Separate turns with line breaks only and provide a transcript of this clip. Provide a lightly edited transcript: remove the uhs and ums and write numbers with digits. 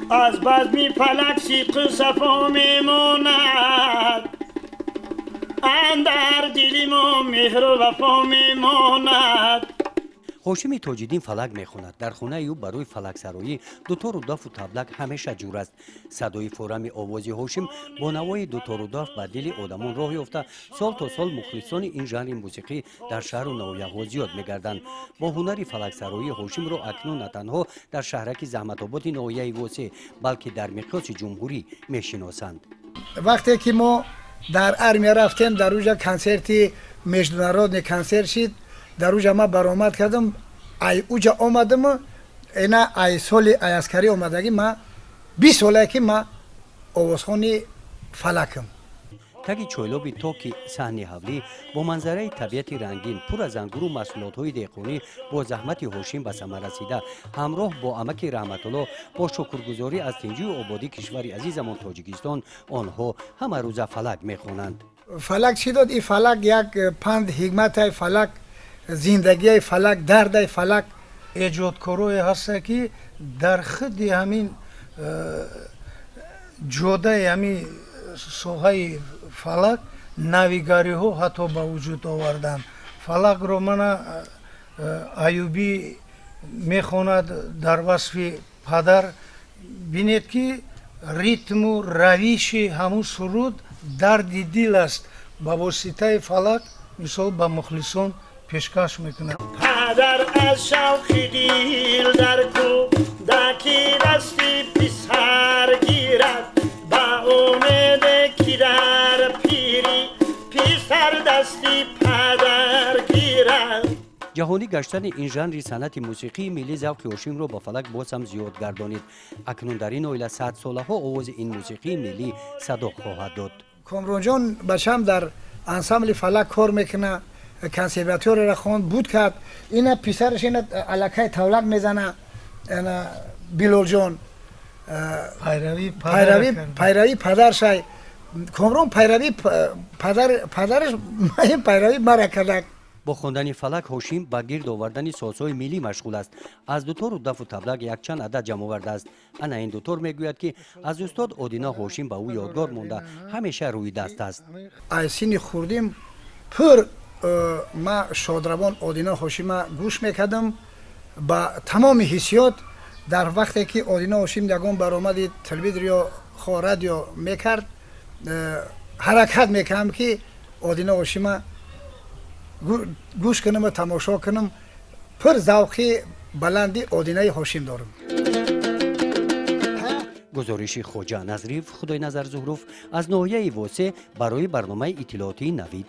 Аз базми фалак сидқу сафо мемонад, андар дили мо меҳру вафо мемонад.
Ҳошими Тоҷиддин фалак мехонад. Дар хонаи ӯ барои фалаксароӣ дутору дафу таблак ҳамеша ҷур аст. Садои форами овози Ҳошим бо навои дутору даф ба дили одамон роҳ ёфта, сол то сол мухлисони ин жанри мусиқӣ дар шаҳру ноҳияҳо зиёд мегарданд. Бо ҳунари фалаксароӣ Ҳошимро акнун на танҳо дар шаҳраки Заҳматободи ноҳияи Восеъ, балки дар миқёси ҷумҳурӣ мешиносанд.
Вақте ки мо дар армия рафтем, дар уҷа консерти международный консерт шид, дар уҷа ман баромад кардам. Ай уҷа омадам, ина ай соли ай аскарӣ омадагӣ, ма 20 солае ки ма овозхони фалакам.
Таги чойлоби токи саҳни ҳавлӣ бо манзараи табиати рангин, пур аз ангуру маҳсулотҳои деҳқонӣ бо заҳмати Ҳошим ба самар расида, ҳамроҳ бо амаки Раҳматулло, бо шукргузорӣ аз тинҷию ободии кишвари азизамон Тоҷикистон, онҳо ҳамарӯза фалак мехонанд.
Фалак чӣ дод? И фалак як панд ҳикматай, фалак зиндагиай, фалак дардай, фалак.
Эҷодкорое ҳаста, ки дар худи ҳамин ҷодаи ҳамин соҳаи фалак навигариҳо ҳатто ба вуҷуд оварданд. Фалакро мана Аюбӣ мехонад дар васфи падар. Бинед, ки ритму равиши ҳамун суруд дарди дил аст, ба воситаи фалак мисол ба мухлисон пешкаш мекунад.
Падар аз шавқи дил дар кӯдаки дасти писар гирад, ба умеде ки дар пирӣ писар дасти падар гирад.
Ҷаҳонӣ гаштани ин жанри санъати мусиқии миллӣ завқи Ҳошимро ба фалак боз ҳам зиёд гардонид. Акнун дар ин оила садсолаҳо овози ин мусиқии миллӣ садо хоҳад дод.
Комронҷон бачам дар ансамбли фалак кор мекуна, консерваторияро хонд, буд кард. Ина писараш, ина аллакай тавлак мезана, Билолҷон. Пайравии падаршай Комрон, пайравии падараш, пайравии мара кардак.
Бо хондани фалак Ҳошим ба гирд овардани созҳои миллӣ машғул аст. Аз дутору дафу таблак якчанд адад ҷамъ овардааст. Ана ин дутор, мегӯяд, ки аз устод Одина Ҳошим ба ӯ ёдгор монда, ҳамеша рӯи даст аст.
Аз синни хурдим пур ма шодравон Одина Ҳошима гӯш мекардам ба тамоми ҳиссиёт. Дар вақте ки Одина Ҳошим ягон баромади телевизор ё хо радио мекард, ҳаракат мекардам, ки Одина Ҳошима гӯш кунам ва тамошо кунам. Пур завқи баланди Одинаи Ҳошим дорам.
Гузориши Хоҷа Назриев, Худойназар Зуҳруф аз ноҳияи Восеъ барои барномаи иттилоотии «Навид».